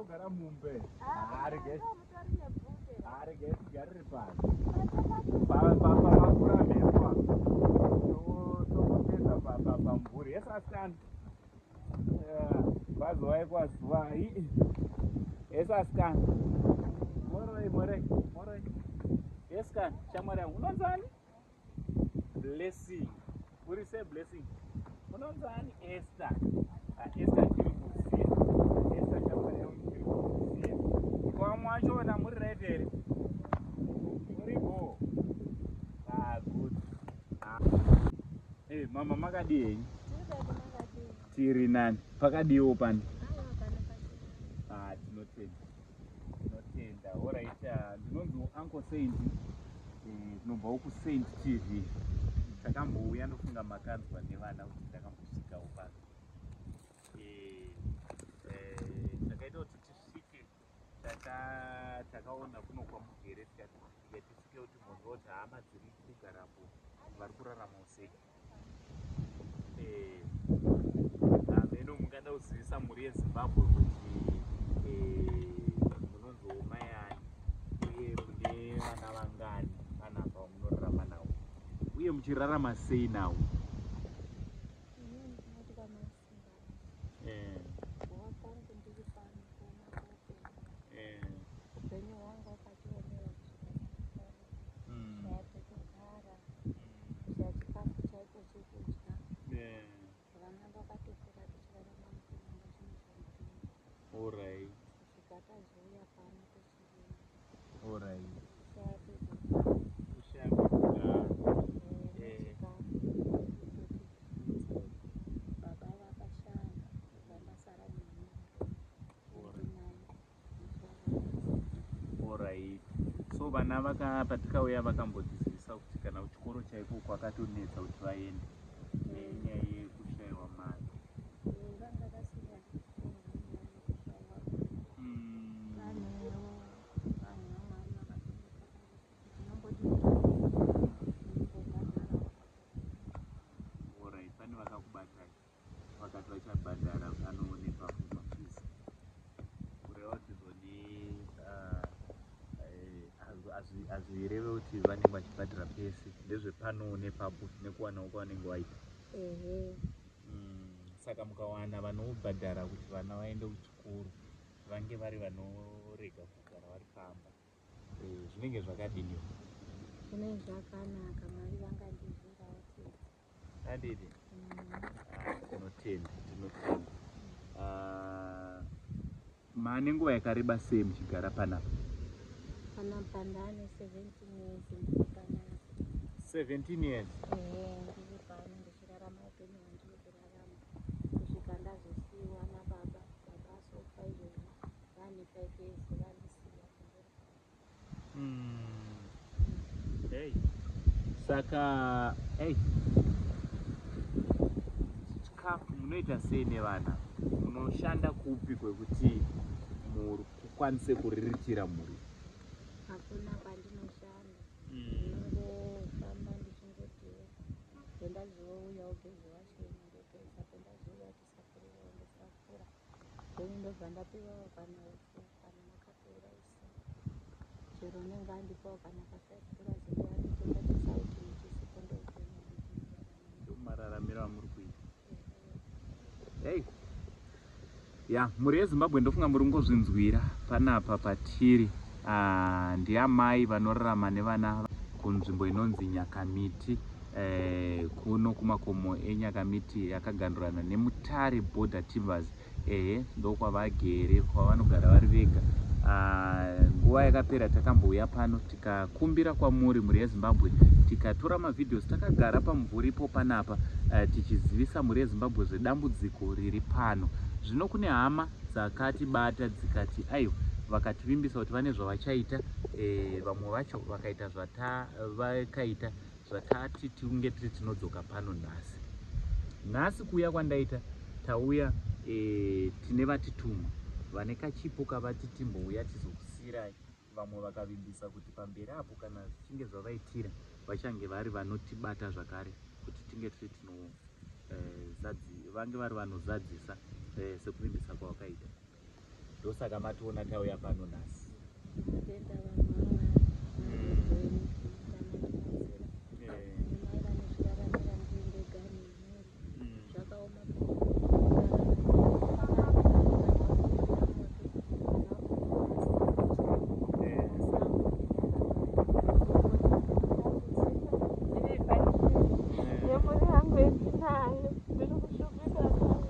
Togara mumbe. Regai tigarire pasi. Pamakura mhepo apa. Tongopedza pamvuri. Yes, asikana. Kwazuvai kwazuvai. Yes, asikana. Moroi, moroi, moroi. Yes, kana. Shamwari yangu. Unonzani? Blessing. Uri sei Blessing? Unonzani? Esther. Ah, Esther ndiri kuziya. Esther shamwari yangu ndiri kuziya. Kwa mwachona muri right here? Muri bho. Ah, good. Ah. Eh, mama makadii henyu? Tiri nani? Pakadiwo pano? Ah, tinotenda. Tinotenda. Alright, ah, ndinonzi Uncle Saint. Eh, tinobvawo kuSaint TV. Takambouya ndofunga makanzwa nevana kuti takambosvikawo pano. Eh, eh, takaita kuti tisvike takaona kuno kwamugere tikati tisvike kuti munhu kuti hama dziri kugarapo vari kuraramawo sei. Eh, hameno mungada kuzivisa mhuri yeZimbabwe kuti munonzi mai ani uye mune vana vangani panapa vamunorarama navo uye muchirarama sei navo? Upenyu hwangu hwakationera kusvika pano. Shaya pekugara, kushaya chikafu chaicho chekudya. Vana vakatokura tichirarama mukuromba zvinhu zvamupenyu. Kusvika tazouya pano tochirima. Kushaya pekugara. Kushaya pekugara. Nechikafu kutoti baba vakashaya ndasara neni ndinaye. Alright. So vana vaka patikauya vakambotizivisa kuti kana kuchikoro chaiko kwakatonetsa kuti vaende nenyaya yekushaiwa mari. Vanga vasina chikoro nenyaya yekushaiwa mari. Vanewo vanhu vamwari vakatombotanga kuti tinomboti timbobhadharawo. Alright, pane vakakubatai vakati vachabhadhara panoonekwa mafees. Kureva kuti zvoni hazvireve kuti vanenge vachibhadhara pese, ndezvepano nepapo nekuwanawo kwavanenge vaita. Saka mukawana vanobhadhara kuti vana vaende kuchikoro vange vari vanorega kugara vari pamba, zvinenge zvakadiniwo? Zvinenge zvakanaka, Mwari vangandizvirawo tsitsi. Handidi? Tinotenda, tinotenda. Mane nguva yakareba sei muchigara panapa? Panapa ndane 17 years ndiri panapa. 17 years? Ehe, ndiri pano ndichirarama upenyu hwandiri kurarama kusvika ndazosiyiwa nababa. Baba asofa izvozvi vane 5 years vandisiya. Hey. Saka hey. Chikafu munoita sei nevana? Munoshanda kupi kwekuti mukwanise kuriritira mhuri? Hakuna kwandinoshanda. Ndinongofamba ndichingotiwo pendazouya ugeze washeni ndogeza, pendazouya tisafurirawo ndosafura. Then ndobva ndapiwawo kana upfu kana makapu eraisi. Chero unenge andipawo kana ka 5 dollars ndoanditenga chisauti nechisipo ndoupenyu hwandinokurarama. Ndomararamiro amuri kuita. Hey. Ya, mhuri yeZimbabwe ndofunga muri kungozvinzwira panapa patiri. Ndiamai vanorarama nevana kunzvimbo inonzi Nyakamiti, kuno kumakomo eNyakamiti yakagandurana neMutare Border Timbers. Ehe, ndokwavagere kwavanogara vari vega. Nguva yakapera takambouya pano tikakumbira kwamuri mhuri yeZimbabwe, tikatora mavideos takagara pamvuripo panapa, tichizivisa mhuri yeZimbabwe zvedambudziko riri pano. Zvino kune hama dzakatibata dzikati aiwa, vakativimbisa kuti vane zvavachaita. Vamwe vacho vakaita vakaita zvatati tinge tiri tinodzoka pano nhasi. Nhasi kuuya kwandaita, tauya tine vatituma vane kachipo kavati timbouya tizokusiyirai. Vamwe vakavimbisa kuti pamberi apo kana zvichinge zvavaitira vachange vari vanotibata zvakare kuti tinge tiri tino vange vari vanozadzisa sekuvimbisa kwavakaita. Ndosaka mationa tauya pano nhasi. Tinotenda vanhu ava nerudo rwenyu rwamatibatsira. Ini mai vanozviraramira ndiri ndega nemhuri. Zvakaoma Nemhuri yangu yandinayo ndiri kushupika nayo.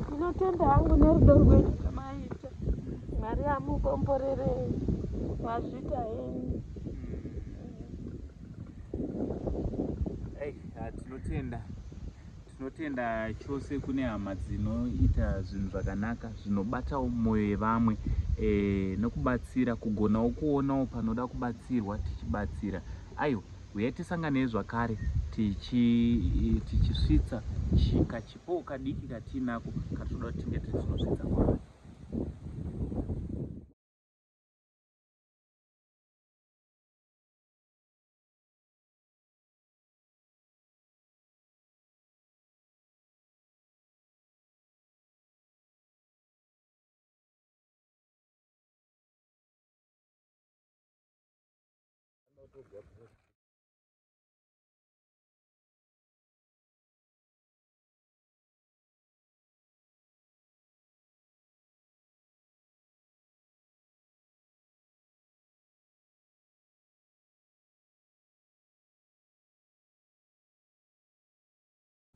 Ndinotenda hangu nerudo rwenyu rwamaita. Mwari amukomborerei. Mazvita henyu. Hey, tinotenda tinotenda chose kune hama dzinoita zvinhu zvakanaka zvinobatawo mwoyo yevamwe e, nokubatsira kugonawo kuonawo panoda kubatsirwa tichibatsira. Aiwa, uyai tisanganei zvakare tichisvitsa tichi kachipo kadiki katiinako katinoda kuti tinge tichinosvitsa kwavari.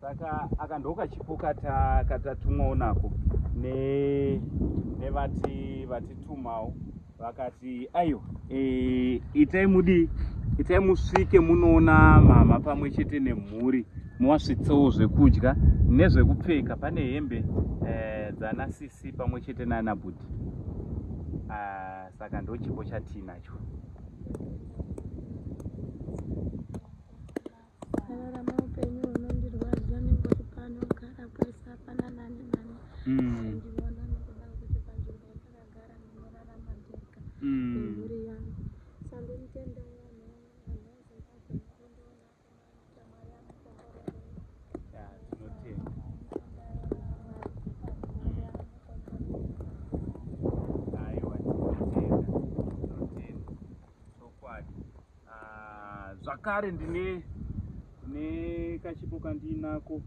Saka aka ndokachipo katatumwawo nako nevati vatitumawo vakati aiwa e, itai mudii itai musvike munoona mama pamwe chete nemhuri muwasvitsewo zvekudya nezvekupfeka pane hembe e, dzana sisi pamwe chete nana bhudhi ah, saka ndochipo chatiinacho. Ndararama upenyu hunondirwadza nengoti pano gara kwese hapana nani nani Ndinoona nekuda kwekuti panzvimbo yandakagara ndinorarama ndega nemhuri yangu. Saka ndinotenda vanhu vanhu veZimbabwe nekundiona kwamaita. Mwari amukomborerei. Ya, tinotenda. Mwari amukomborerei. Aiwa, tinotenda tinotenda chokwadi. Ah, zvakare ndine nekachipo kandiinako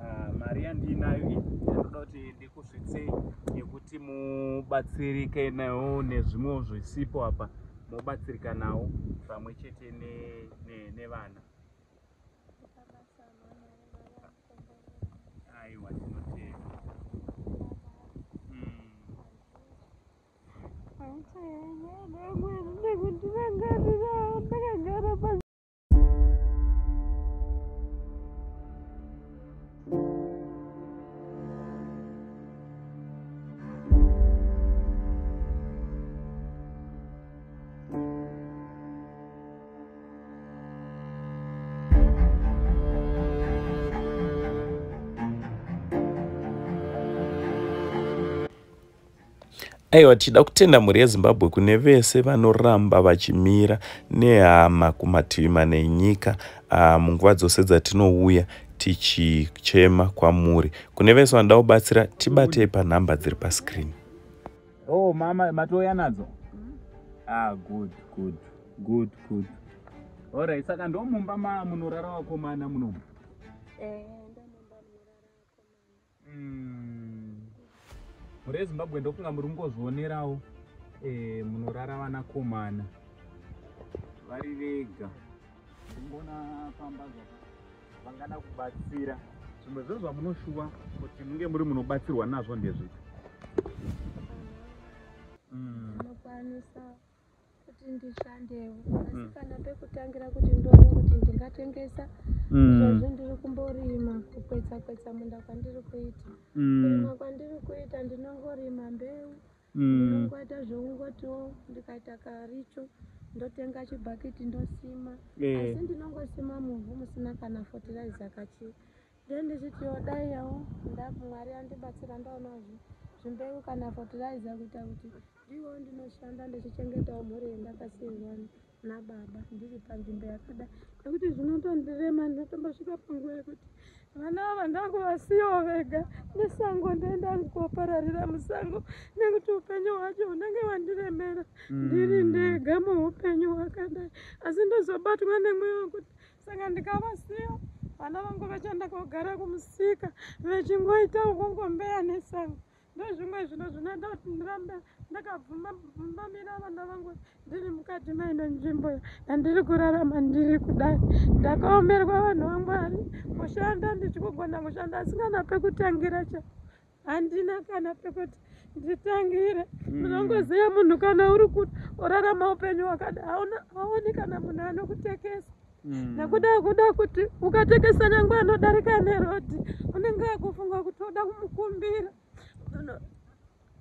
ah, mari yandiinayo iyi yandoda kuti ndikusvitsei yekuti mubatsirike nayo nezvimwewo zvisipo apa mobatsirika nawo pamwe chete nevana aiwa tinotenda mm. Aiwa tichida kutenda mhuri yeZimbabwe kune vese vanoramba vachimira nehama kumativi mana enyika uh, munguva dzose dzatinouya tichichema kwamuri. Kune vese vanoda kubatsira tibatei panhamba dziri pascreen. Oh mama matouya nadzo? Ah good good good good. Alright, saka ndomumba ma munorara vakomana munomu? Eh, ndomumba munorara vakomana. Mhuri yeZimbabwe ndofunga muri kungozvionerawo eh, munorara vanakomana vari vega. Ndingona pamba vangada kubatsira zvimwe zvinhu zvamunoshuwa kuti munge muri munobatsirwa nazvo ndezvipi? Ndinokwanisa kuti ndishandewo asi kana pekutangira kuti ndione kuti ndingatengesa izvozvi ndiri kumborima kukwetsa kwetsa munda kwandiri kuita kurima kwandiri kuita ndinongorima mbeu ndinongoita zvekungotiwo ndikaita karicho ndotenga chibhakiti ndosima asi ndinongosima muvhu musina kana fertilizer kachii then ndichitiwo daiwo Mwari andibatsira ndaonawo zvimbeu kana fertilizer kuita kuti ndiwo ndinoshanda ndichichengetawo mhuri yandakasiirwa nababa ndiri panzvimbo yakadai, nekuti zvinotondirema. Ndinotombosvika panguva yekuti vana ava ndakuvasiyawo vega nesango, ndoenda kopararira musango, nekuti upenyu hwacho hunenge hwandiremera ndiri ndega muupenyu hwakadai. Asi ndozobatwa nemweya wekuti saka ndikavasiya vana vangu vachaenda kogara kumusika vechingoita ukungombeya nesango. Ndozvimwe zvino zvinoita kuti ndirambe ndakabvumbamira vana vangu ndiri mukati maino nzvimbo yandiri kurarama ndiri kudai. Ndakaomerwa, vanhu vaMwari. Kushanda ndichikugona kushanda, asi kana pekutangira cha handina, kana pekuti nditangire. Munongoziva munhu kana uri kurarama upenyu hwakadai, haoni kana munhu anokutekesa, nekuda kuda kuti ukatekesa nyangwe anodarika nerodhi, unenge akufunga kuti uda kumukumbira.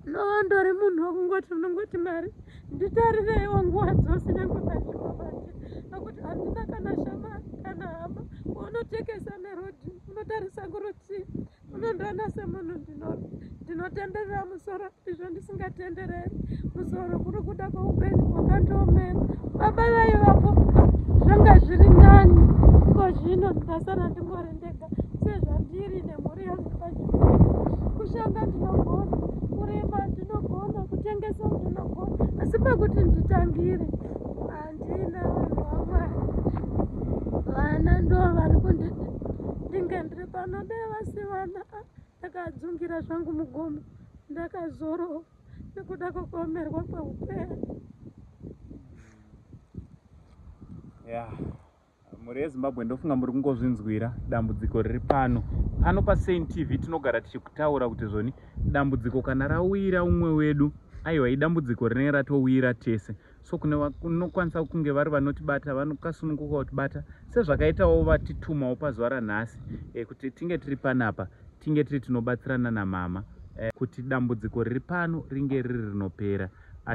Nowandori munhu wekungoti unongoti, "Mwari, nditarireiwo nguva dzose nyangwe panzvimbo pandiri," nokuti handina kana shamwari kana hama. Unotekesa nerodhi, unotarisa kurutivi, unondoona semunhu ndinotenderera musoro, izvo ndisingatendereri musoro, kuri kuda kweupenyu hwakandiomera. Baba vaivapo, zvanga zviri nani. Ko zvino ndasara ndingori ndega sezvandiri nemhuri yangu panzvimbo. Kushanda ndinogona, kurima ndinogona, kutengesa ndinogona, asi pakuti nditangire handina, vanhu vaMwari. Vana ndo vari kunditi ndinge ndiri pano. Dai vasi vana, ndakadzungira zvangu mugomo, ndakazorora nekuda kwekuomerwa kweupenyu. Ya, mhuri yeZimbabwe, ndofunga muri kungozvinzwira dambudziko riri pano. Pano paSaint TV tinogara tichikutaura kuti zvoni dambudziko kana rawira umwe wedu, aiwa, idambudziko rinenge ratowira tese. So kune vanokwanisa kunge vari vanotibata, vanokasununguka kutibata sezvakaitawo vatitumawo pazuva ranhasi kuti tinge tiri panapa, tinge tiri tinobatsirana namama kuti dambudziko riri pano ringe riri rinopera.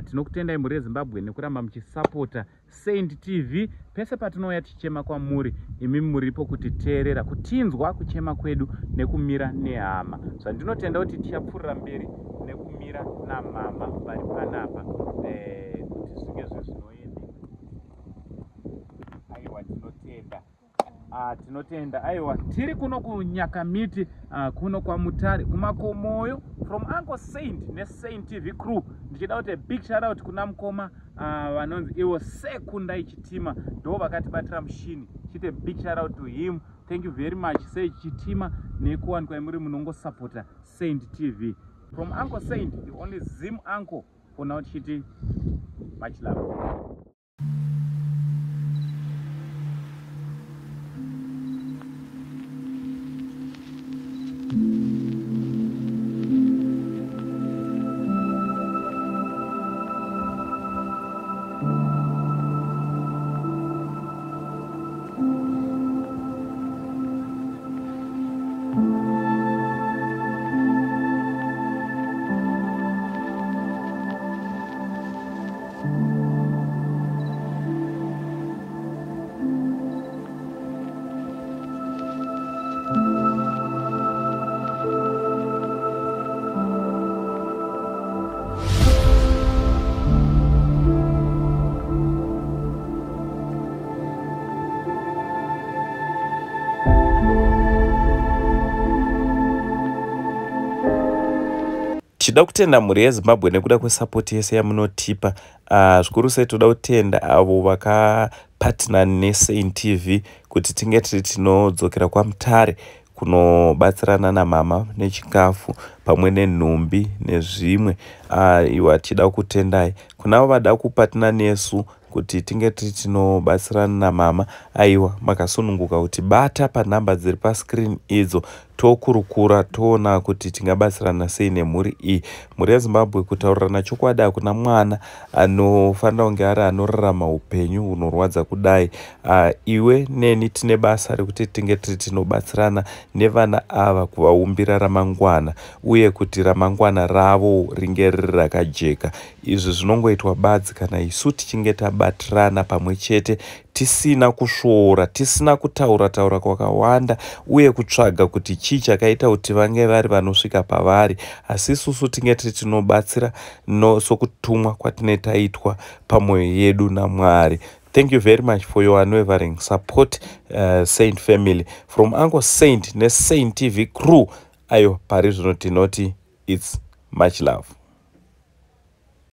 Tinokutendai, mhuri yeZimbabwe, nekuramba muchisapota Saint TV. Pese patinouya tichichema kwamuri, imi muripo kutiteerera, kutinzwa kuchema kwedu nekumira nehama. Zvandinotenda kuti tichapfuurira mberi nekumira namama vari panapa kuti zvinge zvezvinoendeka. Aiwa, tinotenda. Tinotenda. Aiwa, tiri kuno kuNyakamiti, kuno kwaMutare, kumakomoyo. From Uncle Saint neSaint TV crew, ndichida kuti a big shout out kuna mukoma vanonzi ivo Sekundai Chitima, ndo vakatibatira mushini. Chite big shout out to him. Thank you very much, Sei Chitima, nekuwanikwa imuri munongosapota Saint TV. From Uncle Saint, the only Zim uncle for now, chiti much love. Tichida kutenda mhuri yeZimbabwe nekuda kwesapoti yese yamunotipa. Zvikuru sei toda kutenda avo vakapatina neSaint TV kuti tinge tiri tinodzokera kwaMutare kunobatsirana namama nechikafu pamwe nenhumbi nezvimwe. Iwa, tichida kutendai kunavo vada kupatina nesu kuti tinge tiri tinobatsirana namama. Aiwa, makasununguka kuti bata panhamba dziri pascreen idzo, tokurukura, toona kuti tingabatsirana sei nemhuri iyi. Mhuri yeZimbabwe, kutaurirana chokwadi, hakuna mwana anofanira kunge ari anorarama upenyu hunorwadza kudai. Iwe neni tine basa rekuti tinge tiri tinobatsirana nevana ava kuvaumbira ramangwana, uye kuti ramangwana ravo ringe riri rakajeka. Izvi zvinongoitwa badzi kana isu tichinge tabatirana pamwe chete, tisina kusvoora, tisina kutaura taura kwakawanda uye kutsvaga kuti chii chakaita kuti vange vari vanosvika pavari, asi isusu tinge tiri tinobatsira no sokutumwa kwatinee taitwa pamwoyo yedu naMwari. Thank you very much for your unwavering support, Saint family. From Uncle Saint neSaint TV crew, ayo pari zvino tinoti it's much love.